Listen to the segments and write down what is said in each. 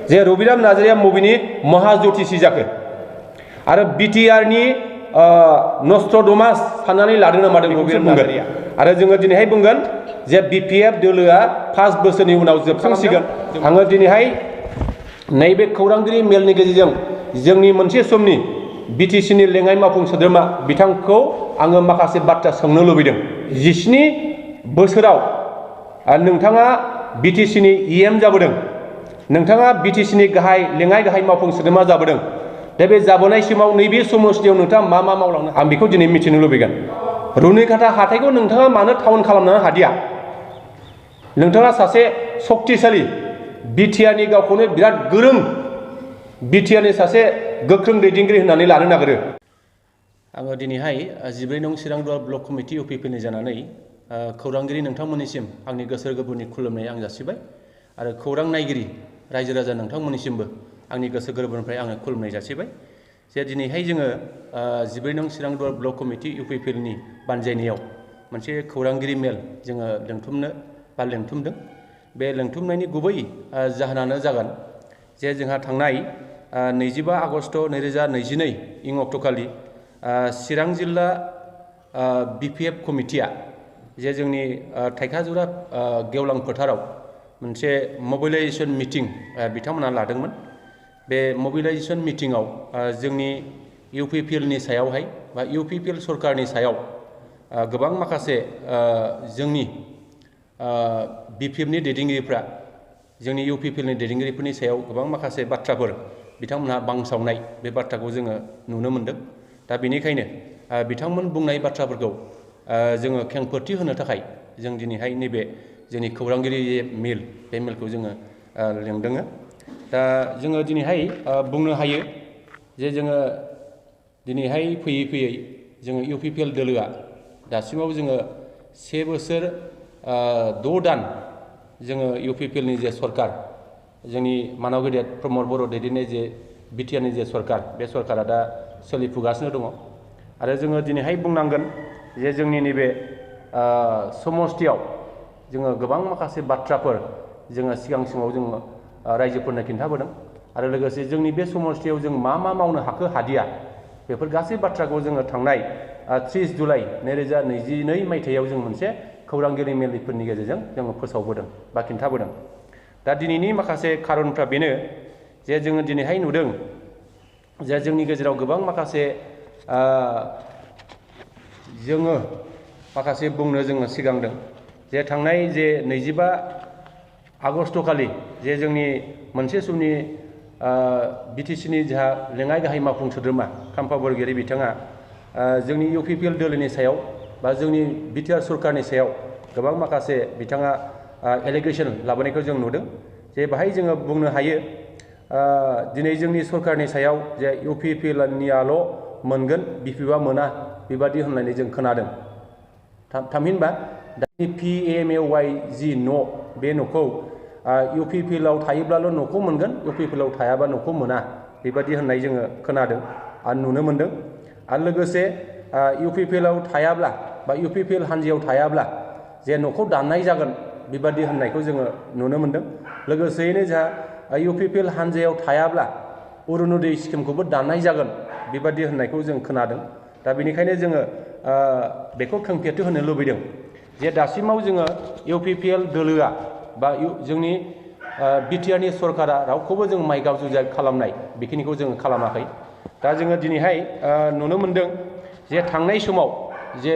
जे रबिराम नार्जारिया मबेनि महाज्योतिषि जाखो आरो बिटिआरनि नस्ट्रडमास साननानै लादों ना मादों रबिराम नार्जारिया आरो जोङो दिनैहाय बुंगोन जे बिपिएफ दोलोआ 5 बोसोरनि उनाव जोबस्रांसिगोन आङो दिनैहाय नैबे खौरांगिरि मेलनि गेजेरजों जोंनि मोनसे समनि बिटिसिनि लेङाइ मावफुं सोद्रोमा बिथांखौ आङो माखासे बाथ्रा सोंनो लुबैदों 17 बोसोराव नोंथाङा बिटिसिनि इएम जाबोदों नोंथाङा बिटिसिनि गाहाय लेङाइ गाहाय मावफुं सोद्रोमा जाबोदों दा बे जाबोनाय समाव नैबे समस्थियाव नोंथाङा मा मा मावलांनो आं बेखौ दिनै मिथिनो लुबैगोन रुनिकाटा हाथाइखौ नोंथाङा मानो टाउन खालामनो हादिया नोंथाङा सासे शक्तिशाली बिटिआरनि गावखौनो बिराद गोरों बिटिआरनि सासे गोख्रों दैदेनगिरि होननानै लानो नागिरो आङो दिनैहाय 12 नं चिरां दुवार ब्लक कमिटि इउपिपिनि जानानै खौरांगिरि नोंथांमोननिसिम आंनि गोसो गोरबोनि खुलुमनाय आं जासिबाय आरो खौरां नायगिरि रायजो राजा नोंथांमोननिसिमबो आंनि गोसो गोरबोनिफ्राय आङो खुलुमनाय जासिबाय जे दिनैहाय जोङो 12 नं चिरां दुवार ब्लक कमिटि इउपिपिनि बानजायनायाव मोनसे खौरांगिरि मेल जोङो लेंथुमदों बे लेंथुमनायनि गुबै जाहोनानो जागोन जे जोंहा थांनाय 25 आगस्ट 2022 इं अक्ट'खालि चिरां जिल्ला बिपिएफ कमिटिया जे जोंनि थाइखाजुरा गेवलां फोथाराव मोनसे मबिलाइजेसन मिटिं बिथांमोना लादोंमोन बे मबिलाइजेसन मिटिंआव जोंनि इउपिपिएलनि सायावहाय बा इउपिपिएल सरकारनि सायाव गोबां माखासे जोंनि बिपिएफनि दैदेनगिरिफ्रा जोंनि इउपिपिएलनि दैदेनगिरिफोरनि सायाव गोबां माखासे बाथ्राफोर बिथांमोनहा बांसावनाय बे बाथ्राखौ जोङो नुनो मोनदों दा बेनिखायनो बिथांमोन बुंनाय बाथ्राफोरखौ जोङो खेंफोरथि होनो थाखाय जों दिनैहाय नैबे जोंनि खौरांगिरि मेल बे मेलखौ जोङो लेंदों दा जोङो दिनैहाय बुंनो हायो जे जोङो दिनैहाय फैयै जोङो इउपिपिएल दोलोआ दासिमाव जोङो 1 बोसोर 6 दान जोङो इउपिपिएलनि जे सरकार जोंनि मानाव गेदेर प्रमद बर' दैदेननाय जे बिटिआरनि जे सरकार बे सरकारा दा सोलिफुगासिनो दङ आरो जोङो दिनैहाय बुंनांगोन जे जोंनि नैबे समस्थियाव जोङो गोबां माखासे बाथ्राफोर जोङो सिगां समाव जोङो रायजोफोरनो खिन्थाबोदों आरो लोगोसे जोंनि बे समस्थियाव जों मा मावनो हादिया बेफोर गासै बाथ्राखौ जोङो थांनाय 30 जुलाइ 2022 मायथाइयाव जों मोनसे खौरांगिरि मेलफोरनि गेजेरजों जोङो फोसावबोदों बा खिन्थाबोदों दा दिनैनि माखासे खारनफ्रा बेनो जे जोङो दिनैहाय नुदों जे जोंनि गेजेराव गोबां माखासे जोङो माखासे बुंनो जोङो सिगांदों जे थांनाय जे 25 आगस्टखालि जे जोंनि मोनसे समनि बिटिसिनि जोंहा लेङाइ गाहाय मावफुं सोद्रोमा खाम्फा बरगयारि बिथाङा जोंनि इउपिपिएल दोलोनि सायाव बा जोंनि बिटिआर सरकारनि सायाव गोबां माखासे बिथाङा एलिगेसन लाबोनायखौ जों नुदों जे बाहाय जोङो बुंनो हायो दिनै जोंनि सरकारनि सायाव जे इउपिपिएलनियाल' मोनगोन बिपिएफआ मोना बेबादि होननानै जों खोनादों थामहिनबा PMAY जि न' बे न'खौ इउपिपिएलआव थायोब्लाल' न'खौ मोनगोन इउपिपिएलआव थायाबा न'खौ मोना बेबादि होननाय जोङो खोनादों आरो नुनो मोनदों आरो लोगोसे इउपिपिएलआव थायाब्ला बा इउपिपिएल हान्जायाव थायाब्ला जे न'खौ दाननाय जागोन बेबादि होननायखौ जोङो नुनो मोनदों लोगोसेयैनो जोंहा इउपिपिएल हान्जायाव थायाब्ला अरुण'दय स्किमखौबो दाननाय जागोन बेबादि होननायखौ जों खोनादों दा बेनिखायनो जोङो बेखौ खेंफोरथि होनो लुबैदों जे दासिमाव जोङो इउपिपिएल दोलोआ बा जोंनि बिटिआरनि सरकारा रावखौबो जों माइगाव जुजाय खालामनाय बेखिनिखौ जोङो खालामाखै दा जोङो दिनैहाय नुनो मोनदों जे थांनाय समाव जे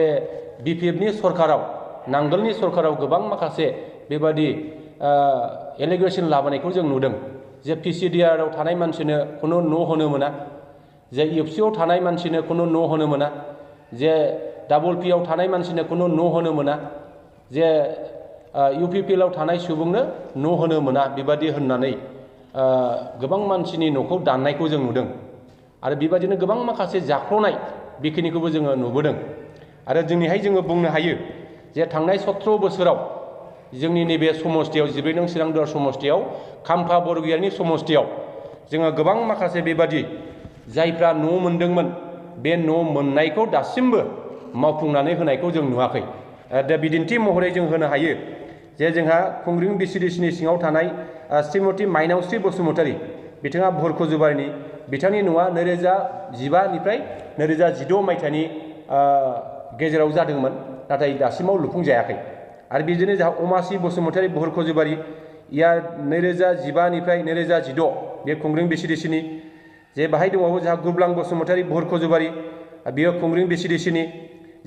बिपिएफनि सरकाराव नांगोलनि सरकाराव गोबां माखासे बेबादि एलिगेसन लाबोनायखौ जों नुदों जे पिसिडिआरआव थानाय मानसिनो खुनु न' होनो मोना जे इउपिसिआव थानाय मानसिनो खुनु न' होनो मोना जे डाबल पिआव थानाय मानसिनो खुनु न' होनो मोना जे इउपिपिएलआव थानाय सुबुंनो न' होनो मोना बेबादि होननानै गोबां मानसिनि न'खौ दाननायखौ जों नुदों आरो बेबादिनो गोबां माखासे जाख्ल'नाय बेखिनिखौबो जोङो नुबोदों आरो दिनैहाय जोङो बुंनो हायो जे थांनाय 17 बोसोराव जोंनि नैबे समस्थियाव 12 नं चिरां दुवार समस्थियाव खाम्फा बरगयारिनि समस्थियाव जोङो गोबां माखासे बेबादि जायफ्रा न' मोनदोंमोन बे न' मोननायखौ दासिमबो मावफुंनानै होनायखौ जों नुवाखै दा बिदिन्थि महरै जों होनो हायो जे जोंहा खुंग्रिं बिसिडिसिनि सिङाव थानाय श्रीमती माइनावस्री बसुमतारी बिथाङा भरखजुबारिनि बिथांनि न'आ 2015 निफ्राय 2016 मायथाइनि गेजेराव जादोंमोन नाथाय दासिमाव लुफुंजायाखै आरो बिदिनो जोंहा अमासि बसुमतारी भरखजुबारि या 2015 निफ्राय 2016 बे खुंग्रिं बिसिडिसिनि जे बाहाय दंबावो जोंहा गुरब्लां बसुमतारी भरखजुबारि बियो खुंग्रिं बिसिडिसिनि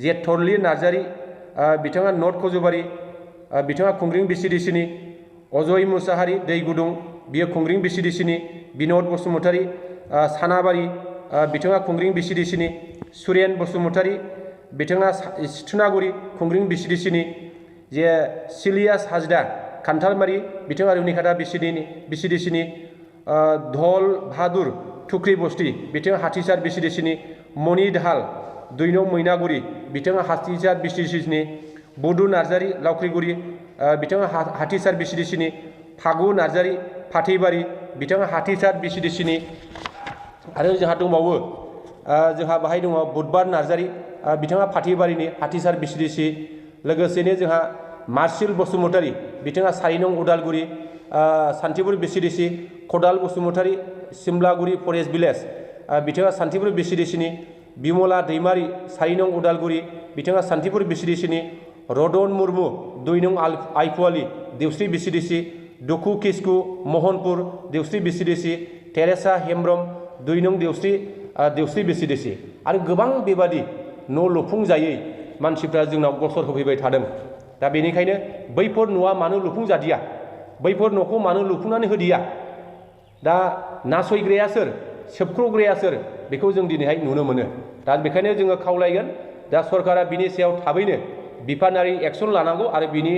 जे थरलि नार्जारी बिथाङा नर्थ खजुबारि बिथाङा खुंग्रिं बिसिडिसिनि अजय मुसाहारि दै गुदुं बियो खुंग्रिं बिसिडिसिनि बिनोद बसुमतारी सानाबारि बिथाङा खुंग्रिं बिसिडिसिनि सुरेन बसुमतारी बिथाङा सिथुनागुरि खुंग्रिं बिसिडिसिनि जे सिलियास हाजदा खान्थालमारि बिथाङा रुनिकाटा बिसिडिसिनि धल बाहादुर थुख्रि बस्ति बिथाङा हाथिसार बिसिडिसिनि मणि दाहाल 2 नं मैनागुरि बिथाङा हाथिसार बिसिडिसिनि बडु नार्जारी लावख्रिगुरि बिथाङा हाथिसार बिसिडिसिनि फागु नार्जारी फाथैबारि बिथाङा हाथिसार बिसिडिसिनि आरो जोंहा दंबावो जोंहा बाहाय दङ बुधबार नार्जारी बिथाङा फाथैबारिनि हाथिसार बिसिडिसि लोगोसेनो जोंहा मार्सिल बसुमतारी बिथाङा 4 नं उदालगुरि सान्तिपुर बिसिडिसि खदाल बसुमतारी सिमलागुरि फरेस्ट भिलेज बिथाङा सान्तिपुर बिसिडिसिनि बिमला दैमारि 4 नं उदालगुरि बिथाङा सान्तिपुर बिसिडिसिनि रदन मुर्मु 2 नं आइपुवालि देवस्रि बिसिडिसि दुखु किस्कु महनपुर देवस्रि बिसिडिसि टेरेसा हेम्ब्रम 2 नं देवस्रि बिसिडिसि आरो गोबां बेबादि न' लुफुंजायै मानसिफ्रा जोंनाव गसर होफैबाय थादों दा बेनिखायनो बैफोर न'आ मानो लुफुंजादिया बैफोर न'खौ मानो लुफुंनानै होदिया दा नासयग्राया सोर सोबख्र'ग्राया सोर बेखौ जों दिनैहाय नुनो मोनो दा बेखायनो जोङो खावलायगोन दा सरकारा बिनि सायाव थाबैनो बिफानारि एक्सन लानांगौ आरो बिनि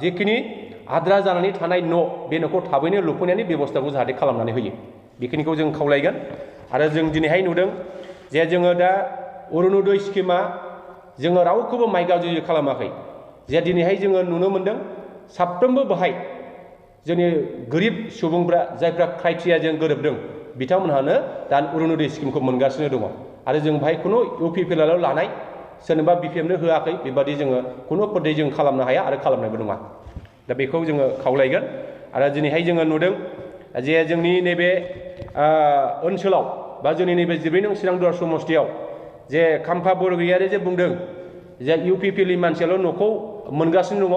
जेखिनि आद्रा जानानै थानाय न' बे न'खौ थाबैनो लुफुंनायनि बेबस्थाखौ जाहाथे खालामनानै होयो बेखिनिखौ जों खावलायगोन आरो जों दिनैहाय नुदों जे जोङो दा अरुणोदय स्किमा जोङो रावखौबो माइगाजुयै खालामाखै जे दिनैहाय जोङो नुनो मोन्दों साफ्रोमबो बाहाय जोंनि गोरिब सुबुंफ्रा जायफ्रा क्राइटेरियाजों गोरोबदों बिथांमोनहानो दा अरुणोदय स्किमखौ मोनगासिनो दङ आरो जों बाहाय खुनु UPPL लानाय सोरनोबा BPMनो होआखै बेबादि जोङो खुनु पद्धति जों खालामनो हाया आरो खालामनायबो नङा दा बेखौ जोङो खावलायगोन आरो दिनैहाय जोङो नुदों जे जोंनि नैबे ओनसोलाव बा जोंनि नैबे 14 नं चिरांदुवार समस्तियाव जे खाम्फा बरगयारि जे बुंदों जे UPPL मानसियाल' न'खौ मोनगासिनो दङ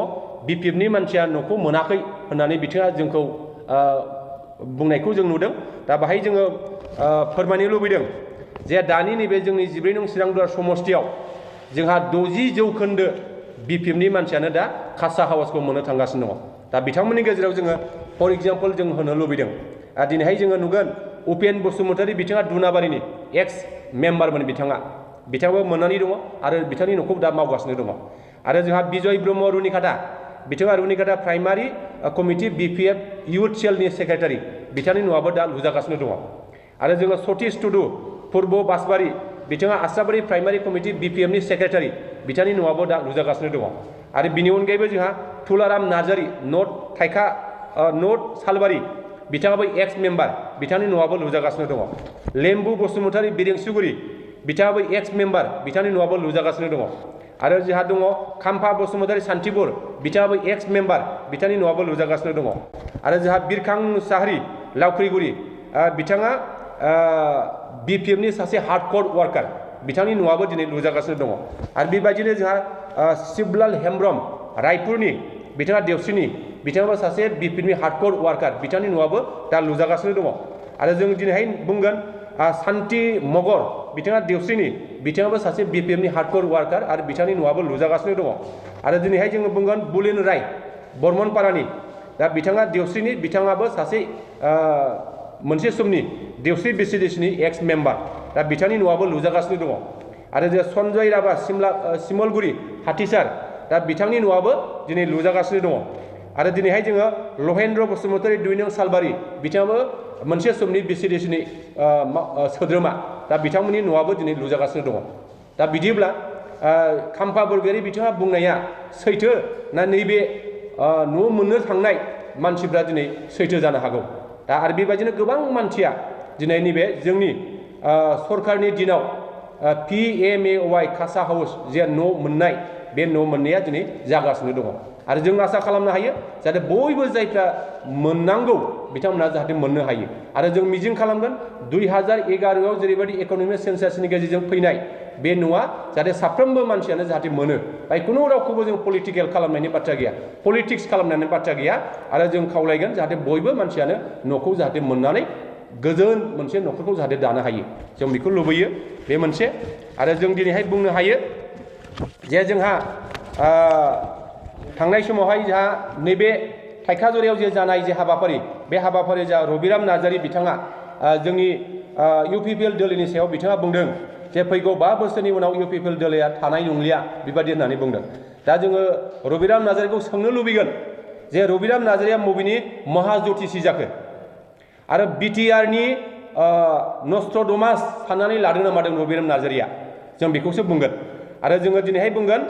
BPFनि मानसिया न'खौ मोनाखै होननानै बिथाङा जोंखौ बुंनायखौ जों नुदों दा बाहाय जोङो फोरमायनो लुबैदों जे दानि नैबे जोंनि 14 नं चिरांदुवार समस्तियाव जोंहा 60% BPFनि मानसियानो दा खासा हाउसखौ मोननो थांगासिनो दङ दा बिथांमोननि गेजेराव जोङो फर एग्जाम्पल जों होनो लुबैदों दिनैहाय जोङो नुगोन उपेन बसुमतारी बिथाङा दुनाबारिनि एक्स मेम्बारमोन बिथाङाबो मोननानै दङ आरो बिथांनि न'खौ दा मावगासिनो दङ आरो जोंहा बिजय ब्रह्म रुनिकाटा बिथाङा Runikata primary committee BPF youth सेलनि सेक्रेटारि बिथांनि न'आबो दा लुजागासिनो दङ आरो जोङो सतीश टुडु पूर्ब बासबारि बिथाङा आस्राबारि प्राइमारि कमिटि BPFनि सेक्रेटारि बिथांनि न'आबो दा लुजागासिनो दङ आरो बिनि अनगायैबो जोंहा तुलाराम नार्जारी नर्थ सालबारि बिथाङाबो एक्स मेम्बार बिथांनि न'आबो लुजागासिनो दङ लेम्बु बसुमतारी बिरेंसुगुरि बिथाङाबो एक्स मेम्बार बिथांनि न'आबो लुजागासिनो दङ आरो जोंहा दङ खाम्फा बसुमतारी सान्तिपुर बिथाङाबो एक्स मेम्बार बिथांनि न'आबो लुजागासिनो दङ आरो जोंहा बिरखां मुसाहारि लावख्रिगुरि बिथाङा BPFनि सासे हार्डकोर वार्कार बिथांनि न'आबो दिनै लुजागासिनो दङ आरो बेबायदिनो जोंहा शिवलाल हेम्ब्रम रायपुरनि बिथाङा देवस्रिनि बिथाङाबो सासे BPFनि हार्डकोर वार्कार बिथांनि न'आबो दा लुजागासिनो दङ आरो जों दिनैहाय बुंगोन शान्ति मगर बिथाङा देवस्रिनि बिथाङाबो सासे BPFनि हार्डकोर वार्कार आरो बिथांनि न'आबो लुजागासिनो दङ आरो दिनैहाय जोङो बुंगोन बुलिन राय बर्मनपारानि दा बिथाङा देवस्रिनि बिथाङाबो सासे मोनसे समनि देवस्रि बिसिडिसिनि एक्स मेम्बार दा बिथांनि न'आबो लुजागासिनो दङ आरो जों सन्जय राभा सिमलगुरि हाथिसार दा बिथांनि न'आबो दिनै लुजागासिनो दङ आरो दिनैहाय जोङो लहेन्द्र बसुमतारी 2 नं सालबारि बिथाङाबो मोनसे समनि बिसिडिसिनि सोद्रोमा दा बिथांमोननि न'आबो दिनै लुजागासिनो दङ दा बिदिब्ला खाम्फा बरगयारि बिथाङा बुंनाया सैथो ना नैबे न' मोननो थांनाय मानसिफ्रा दिनै सैथो जानो हागौ दा आरो बेबायदिनो गोबां मानसिया दिनै नैबे जोंनि सरकारनि दिनाव PMAY खासा हाउस जे न' मोननाय बे न' मोननाया दिनै जागासिनो दङ आरो जों आसा खालामनो हायो जाहाथे बयबो जायफ्रा मोननांगौ बिथांमोना जाहाथे मोननो हायो आरो जों मिजिं खालामगोन 2011आव जेरैबायदि इक'नमिक सेन्सासनि गेजेरजों फैनाय बे नङा जाहाथे साफ्रोमबो मानसियानो जाहाथे मोनो बाय खुनु रावखौबो जों पलिटिकेल खालामनायनि बाथ्रा गैया पलिटिक्स खालामनायनि बाथ्रा गैया आरो जों खावलायगोन जाहाथे बयबो मानसियानो न'खौ जाहाथे मोननानै गोजोन मोनसे न'खरखौ जाहाथे दानो हायो जों बेखौ लुबैयो बे मोनसे आरो जों दिनैहाय बुंनो हायो जे जोंहा थांनाय समावहाय जोंहा नैबे थाइखाजुरियाव जे जानाय जे हाबाफारि बे हाबाफारि जा रबिराम नार्जारि बिथाङा जोंनि इउपिपिएल दोलोनि सायाव बिथाङा बुंदों जे फैगौ 5 बोसोरनि उनाव इउपिपिएल दोलोआ थानाय नंलिया बेबादि होननानै बुंदों दा जोङो रबिराम नार्जारिखौ सोंनो लुबैगोन जे रबिराम नार्जारिया बबेनि महाज्योतिषी जाखो आरो बिटिआरनि नस्ट्रडमास साननानै लादों ना मादों रबिराम नार्जारिया जों बेखौसो बुंगोन आरो जोङो दिनैहाय बुंगोन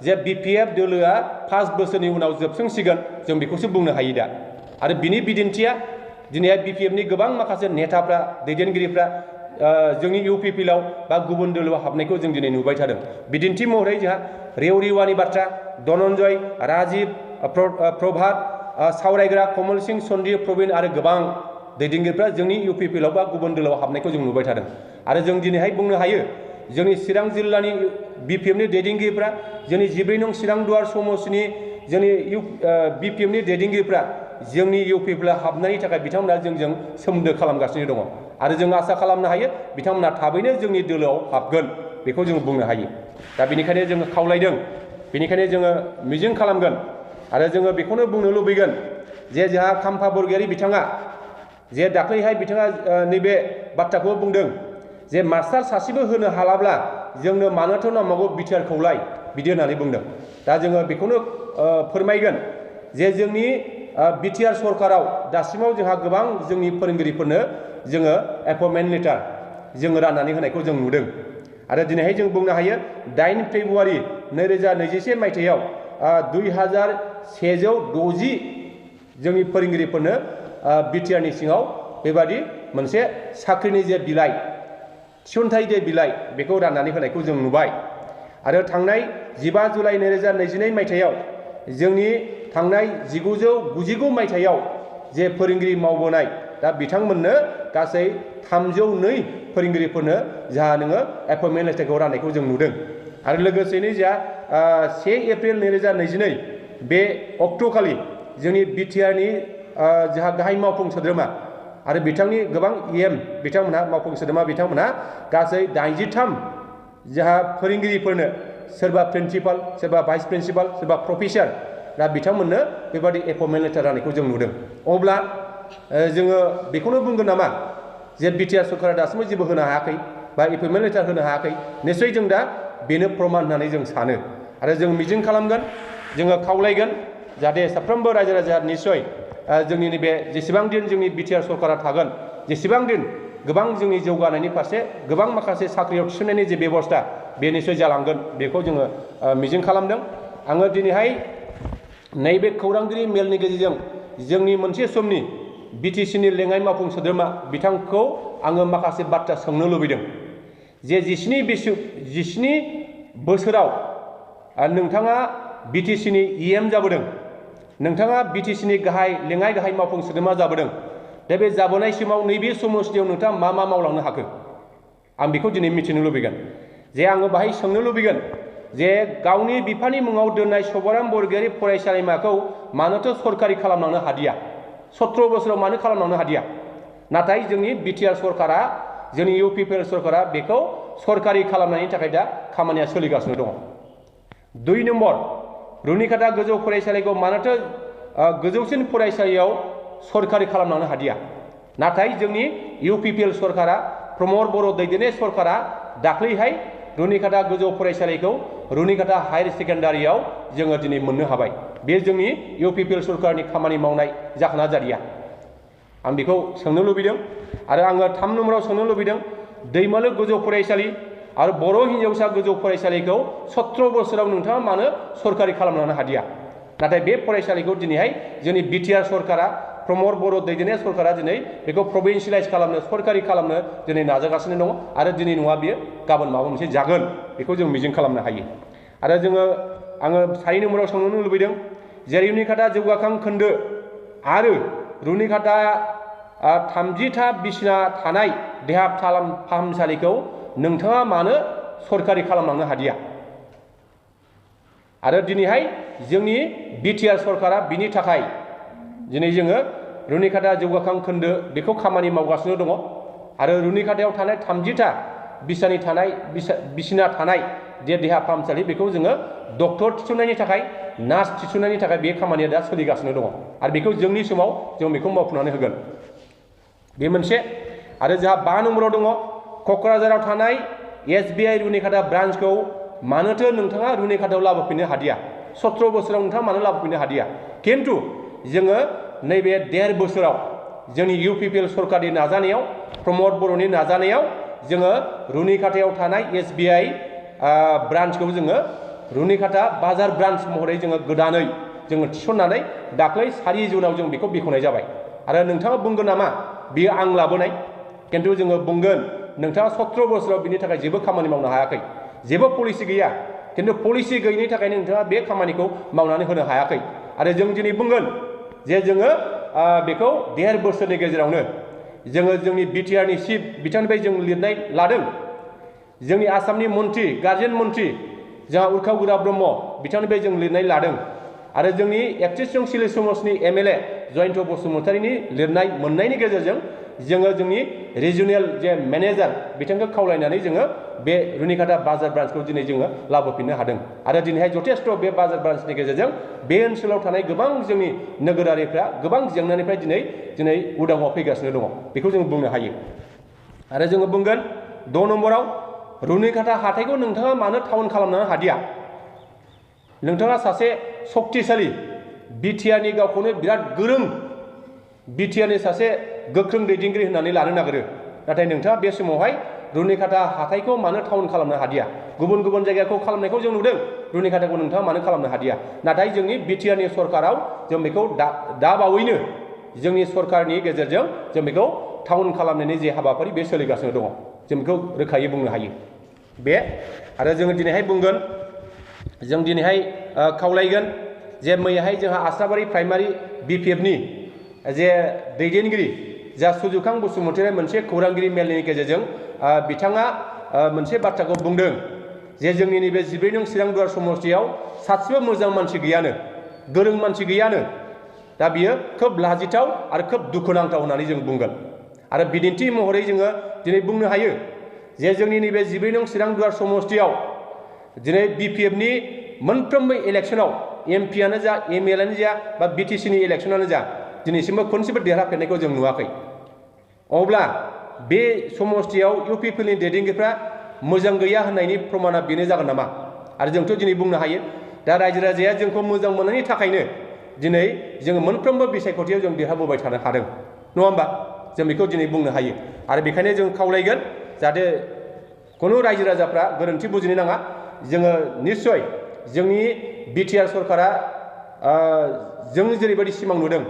जे बिपिएफ दोलोआ 5 बोसोरनि उनाव जोबस्रांसिगोन जों बेखौसो बुंनो हायो दा आरो बिनि बिदिन्थिया दिनैहाय बिपिएफनि गोबां माखासे नेताफ्रा दैदेनगिरिफ्रा जोंनि इउपिपिएलआव बा गुबुन दोलोआव हाबनायखौ जों दिनै नुबाय थादों बिदिन्थि महरै जोंहा रेवरिवानि बाथ्रा धनन्जय राजीव प्रभात सावरायग्रा कमल सिंह सन्दीप प्रवीण आरो गोबां दैदेनगिरिफ्रा जोंनि इउपिपिएलआव बा गुबुन दोलोआव हाबनायखौ जों नुबाय थादों आरो जों दिनैहाय बुंनो हायो जोंनि चिरां जिल्लानि बिपिएफनि दैदेनगिरिफ्रा जोंनि 14 नं चिरां दुवार समस्तिनि जोंनि बिपिएफनि दैदेनगिरिफ्रा जोंनि इउपिपिएलआव हाबनायनि थाखाय बिथांमोना जोंजों सोमोन्दो खालामगासिनो दङ आरो जों आसा खालामनो हायो बिथांमोना थाबैनो जोंनि दोलोआव हाबगोन बेखौ जों बुंनो हायो दा बेनिखायनो जोङो खावलायदों बेनिखायनो जोङो मिजिं खालामगोन आरो जोङो बेखौनो बुंनो लुबैगोन जे जोंहा खाम्फा बरगयारि बिथाङा जे दाख्लैहाय बिथाङा नैबे बाथ्राखौ बुंदों जे मास्टार सासेबो होनो हालाब्ला जोंनो मानोथो नांबावगौ बिटिआरखौलाय बिदि होननानै बुंदों दा जोङो बेखौनो फोरमायगोन जे जोंनि बिटिआर सरकाराव दासिमाव जोंहा गोबां जोंनि फोरोंगिरिफोरनो जोङो एपइन्टमेन्ट लेटार जोङो राननानै होनायखौ जों नुदों आरो दिनैहाय जों बुंनो हायो 8 फेब्रुवारि 2021 मायथाइयाव 2160 जोंनि फोरोंगिरिफोरनो बिटिआरनि सिङाव बेबादि मोनसे साख्रिनि जे बिलाइ थिसनथाइ जे बिलाइ बेखौ राननानै होनायखौ जों नुबाय आरो थांनाय 15 जुलाइ 2022 मायथाइयाव जोंनि थांनाय 1999 मायथाइयाव जे फोरोंगिरि मावबोनाय दा बिथांमोननो गासै 302 फोरोंगिरिफोरनो जोंहा नोङो एपइन्टमेन्ट लेटारखौ राननायखौ जों नुदों आरो लोगोसेनो जोंहा 1 एप्रिल 2022 बे अक्ट'खालि जोंनि बिटिआरनि जोंहा गाहाय मावफुं सोद्रोमा आरो बिथांनि गोबां बिथांमोनहा मावफुं सोद्रोमा बिथांमोनहा गासै 83 जोंहा फोरोंगिरिफोरनो सोरबा प्रिन्सिपाल सोरबा भाइस प्रिन्सिपाल सोरबा प्रफेसर दा बिथांमोननो बेबादि एपइन्टमेन्ट लेटार राननायखौ जों नुदों अब्ला जोङो बेखौनो बुंगोन नामा जे बिटिआर सरकारा दासिमबो जेबो होनो हायाखै बा एपइन्टमेन्ट लेटार होनो हायाखै निश्चय जों दा बेनो प्रमान होननानै जों सानो आरो जों मिजिं खालामगोन जोङो खावलायगोन जाहाथे साफ्रोमबो रायजो राजा निश्चय जोंनि नैबे जेसेबां दिन जोंनि बिटिआर सरकारा थागोन जेसेबां दिन गोबां जोंनि जौगानायनि फारसे गोबां माखासे साख्रियाव थिसननायनि जे बेबस्था बे निश्चय जालांगोन बेखौ जोङो मिजिं खालामदों आङो दिनैहाय नैबे खौरांगिरि मेलनि गेजेरजों जोंनि मोनसे समनि बिटिसिनि लेङाइ मावफुं सोद्रोमा बिथांखौ आङो माखासे बाथ्रा सोंनो लुबैदों जे 17 बोसोराव नोंथाङा बिटिसिनि इएम जाबोदों नोंथाङा बिटिसिनि लेङाइ गाहाय मावफुं सोद्रोमा जाबोदों दा बे जाबोनाय समाव नैबे समस्थियाव नोंथाङा मा मावलांनो हाखो आं बेखौ दिनै मिथिनो लुबैगोन जे आङो बाहाय सोंनो लुबैगोन जे गावनि बिफानि मुङाव दोननाय सभाराम बरगयारि फरायसालिमाखौ मानोथो सरकारि खालामलांनो हादिया 17 बोसोराव मानो खालामलांनो हादिया नाथाय जोंनि बिटिआर सरकारा जोंनि इउपिपिएल सरकारा बेखौ सरकारि खालामनायनि थाखाय दा खामानिया सोलिगासिनो दङ 2 नम्बर रुनिकाटा गोजौ फरायसालिखौ मानोथो गोजौसिन फरायसालियाव सरकारि खालामलांनो हादिया नाथाय जोंनि इउपिपिएल सरकारा प्रमद बर' दैदेननाय सरकारा दाख्लैहाय रुनिकाटा गोजौ फरायसालिखौ रुनिकाटा हायार सेकेन्डारियाव जोङो दिनै मोननो हाबाय बे जोंनि इउपिपिएल सरकारनि खामानि मावनाय जाहोना जादिया आं बेखौ सोंनो लुबैदों आरो आङो 3 नम्बराव सोंनो लुबैदों दैमालु गोजौ फरायसालि आरो बर' हिन्जावसा गोजौ फरायसालिखौ 17 बोसोराव नोंथाङा मानो सरकारि खालामलांनो हादिया नाथाय बे फरायसालिखौ दिनैहाय जोंनि बिटिआर सरकारा प्रमद बर' दैदेननाय सरकारा दिनै बेखौ प्रभिन्सियेलाइज खालामनो सरकारि खालामनो दिनै नाजागासिनो दङ आरो दिनै नङा बियो गाबोन माबा मोनसे जागोन बेखौ जों मिजिं खालामनो हायो आरो आङो 4 नम्बराव सोंनो लुबैदों जेरै रुनिकाटा जौगाखां खोन्दो आरो रुनिकाटा 30टा बिसिना थानाय देहा फाहामसालिखौ नोंथाङा मानो सरकारि खालामलांनो हादिया? आरो दिनैहाय जोंनि बिटिआर सरकारा बिनि थाखाय दिनै जोङो रुनिकाटा जौगाखां खोन्दो बेखौ खामानि मावगासिनो दङ आरो रुनिकाटायाव थानाय 30टा बिसिना थानाय जे देहा फाहामसालि बेखौ जोङो डक्टर थिसननायनि थाखाय नार्स थिसननायनि थाखाय बे खामानिया दा सोलिगासिनो दङ आरो बेखौ जोंनि समाव जों बेखौ मावफुंनानै होगोन। बे मोनसे आरो जोंहा 5 नम्बराव दङ क'क्राझाराव थानाय SBI रुनिकाटा ब्रान्चखौ मानोथो नोंथाङा रुनिकाटायाव लाबोफिननो हादिया? 17 बोसोराव नोंथाङा मानो लाबोफिननो हादिया? खिन्थु जोङो नैबे 1.5 बोसोराव जोंनि UPPL सरकारनि नाजानायाव प्रमद बर'नि नाजानायाव जोङो रुनिकाटायाव थानाय SBI ब्रान्चखौ जोङो रुनिकाटा बाजार ब्रान्च महरै जोङो गोदानै जोङो थिसननानै दाख्लै 4 जुनाव जों बेखौ बेखेवनाय जाबाय। आरो नोंथाङा बुंगोन नामा बियो आं लाबोनाय? खिन्थु जोङो बुंगोन नोंथाङा 17 बोसोराव बिनि थाखाय जेबो खामानि मावनो हायाखै, जेबो पलिसि गैया। खिन्थु पलिसि गैयिनि थाखायनो नोंथाङा बे खामानिखौ मावनानै होनो हायाखै। आरो जों दिनै बुंगोन जे जोङो बेखौ 1.5 बोसोरनि गेजेरावनो जोङो जोंनि बिटिआरनि चिफ बिथांनिफ्राय जों लिरनाय लादों। जोंनि आसामनि मन्त्रि गार्जेन मन्त्रि जोंहा उर्खाव ब्रह्म बिथांनिफ्राय जों लिरनाय लादों आरो जोंनि 31 नं सिले समाजनि MLA जयन्त बसुमतारीनि लिरनाय मोननायनि गेजेरजों जोङो जोंनि रिजनेल जे मेनेजार बिथांखौ खावलायनानै जोङो बे रुनिकाटा बाजार ब्रान्चखौ दिनै जोङो लाबोफिननो हादों। आरो दिनैहाय जथेस्थ' बे बाजार ब्रान्चनि गेजेरजों बे ओनसोलाव थानाय गोबां जोंनि नोगोरारिफ्रा गोबां जेंनानिफ्राय दिनै उदाङाव फैगासिनो दङ, बेखौ जों बुंनो हायो। आरो जोङो बुंगोन 6 नम्बराव रुनिकाटा हाथाइखौ नोंथाङा मानो टाउन खालामनो हादिया? नोंथाङा सासे सक्तिशाली बिटिआरनि गावखौनो बिराद गोरों बिटिआरनि सासे गोख्रों दैदेनगिरि होननानै लानो नागिरो, नाथाय नोंथाङा बे समावहाय रुनिकाटा हाथाइखौ मानो टाउन खालामनो हादिया? गुबुन गुबुन जायगाखौ खालामनायखौ जों नुदों, रुनिकाटाखौ नोंथाङा मानो खालामनो हादिया? नाथाय जोंनि बिटिआरनि सरकाराव जों बेखौ दा बावैनो जोंनि सरकारनि गेजेरजों जों बेखौ टाउन खालामनायनि जे हाबाफारि बे सोलिगासिनो दङ, जों बेखौ रोखायै बुंनो हायो। बे आरो जोङो दिनैहाय बुंगोन, जों दिनैहाय खावलायगोन जे मैयाहाय जोंहा आस्राबारि प्राइमारि BPFनि जे दैदेनगिरि जा सुजुखां बसुमतारी मोनसे खौरांगिरि मेलनि गेजेरजों बिथाङा मोनसे बाथ्राखौ बुंदों जे जोंनि नैबे 14 नं चिरां दुवार समष्टियाव सासेबो मोजां मानसि गैयानो, गोरों मानसि गैयानो। दा बियो खोब लाजिथाव आरो खोब दुखुनांथाव होननानै जों बुंगोन। आरो बिदिन्थि महरै जोङो दिनै बुंनो हायो जे जोंनि नैबे 14 नं चिरां दुवार समष्टियाव दिनै BPFनि मोनफ्रोमबो इलेक्सनाव MPआनो जा MLAनो जा बा BTCनि इलेक्सनानो जा दिनैसिमबो खनसेबो देरहाफेरनायखौ जों नुवाखै। अब्ला बे समष्टियाव UPPLनि दैदेनगिरिफ्रा मोजां गैया होननायनि प्रमाना बेनो जागोन नामा? आरो जोंथ' दिनै बुंनो हायो दा रायजो राजाया जोंखौ मोजां मोननायनि थाखायनो दिनै जोङो मोनफ्रोमबो बिसायख'थियाव जों देरहाबोबाय थानो हादों, नङा होमबा? जों बेखौ दिनै बुंनो हायो। आरो बेखायनो जों खावलायगोन जाहाथे खुनु रायजो राजाफ्रा गोरोन्थि बुजिनो नाङा। जोङो निस्सय जोंनि बिटिआर सरकारा जों जेरैबायदि सिमां नुदों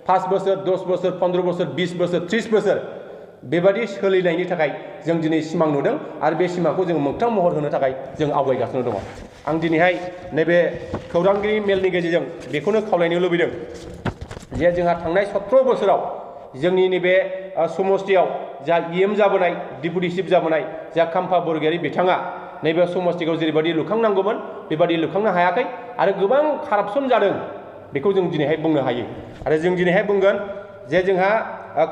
5 बोसोर 10 बोसोर 15 बोसोर 20 बोसोर 30 बोसोर बेबादि सोलिनायनि थाखाय जों दिनै सिमां नुदों आरो बे सिमांखौ जों मोगथां महर होनो थाखाय जों आवगायगासिनो दङ। आं दिनैहाय नैबे खौरांगिरि मेलनि गेजेरजों बेखौनो खावलायनो लुबैदों जे जोंहा थांनाय 17 बोसोराव जोंनि नैबे समष्टियाव जा EM जाबोनाय डिपुटि चिफ जाबोनाय जा खाम्फा बरगयारी बिथाङा नैबे समष्टिखौ जेरैबायदि लुखांनांगौमोन बेबादि लुखांनो हायाखै आरो गोबां कारापसन जादों, बेखौ जों दिनैहाय बुंनो हायो। आरो जों दिनैहाय बुंगोन जे जोंहा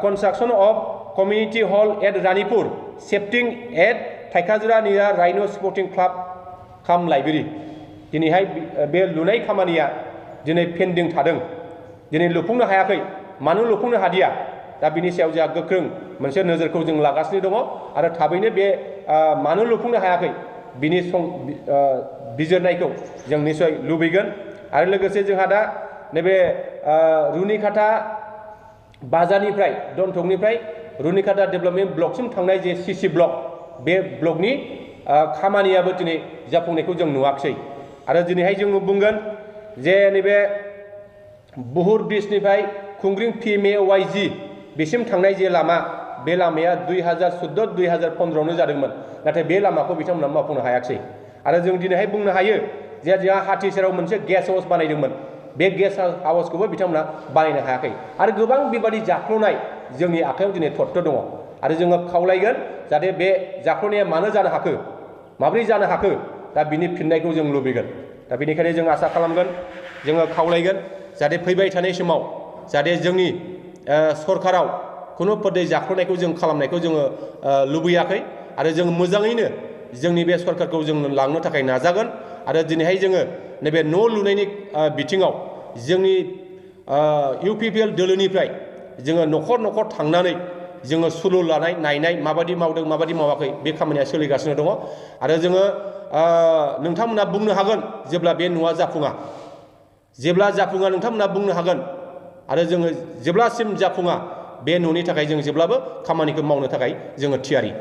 construction of community hall at Ranipur shifting at Thaikhajura निया राइनो स्पर्टिं क्लाब काम लाइब्रेरि, दिनैहाय बे लुनाय खामानिया दिनै पेन्डिं थादों, दिनै लुफुंनो हायाखै। मानो लुफुंनो हादिया? दा बिनि सायाव जोंहा गोख्रों मोनसे नोजोरखौ जों लागासिनो दङ आरो थाबैनो बे मानो लुफुंनो हायाखै बिनि बिजिरनायखौ जों निस्सय लुबैगोन। आरो लोगोसे जोंहा दा नैबे रुनिकाटा बाजारनिफ्राय दनटकनिफ्राय रुनिकाटा डेभेलपमेन्ट ब्लकसिम थांनाय जे CC ब्लक, बे ब्लकनि खामानियाबो दिनै जाफुंनायखौ जों नुवाखै। आरो दिनैहाय जों बुंगोन जे नैबे बुहुर ब्रिजनिफ्राय खुंग्रिं PMAYG बेसिम थांनाय जे लामा, बे लामाया 2014-2015आवनो जादोंमोन, नाथाय बे लामाखौ बिथांमोना मावफुंनो हायाखै। आरो जों दिनैहाय बुंनो हायो जे जोंहा हाथि सेराव मोनसे गेस्ट हाउस बानायदोंमोन, बे गेस्ट हाउसखौबो बिथांमोना बानायनो हायाखै आरो गोबां बेबादि जाख्ल'नाय जोंनि आखायाव दिनै थत्थ दङ आरो जोङो खावलायगोन जाहाथे बे जाख्ल'नाया मानो जानो हाखो माब्रै जानो हाखो दा बिनि फिननायखौ जों लुबैगोन दा बेनिखायनो जों आसा खालामगोन जोङो खावलायगोन जाहाथे फैबाय थानाय समाव जाहाथे जोंनि सरकाराव खुनु पदै जाख्ल'नायखौ जों खालामनायखौ जोङो लुबैयाखै आरो जों मोजाङैनो जोंनि बे सरकारखौ जों लांनो थाखाय नाजागोन आरो दिनैहाय जोङो नैबे न' लुनायनि बिथिङाव जोंनि UPPL दोलोनिफ्राय जोङो न'खर न'खर थांनानै जोङो सुलु लानाय नायनाय माबादि मावदों माबादि मावाखै बे खामानिया सोलिगासिनो दङ आरो जोङो नोंथांमोना बुंनो हागोन जेब्ला बे न'आ जाफुङा नोंथांमोना बुंनो हागोन आरो जोङो जेब्लासिम जाफुङा बे न'नि थाखाय जों जेब्लाबो खामानिखौ मावनो थाखाय जोङो थियारि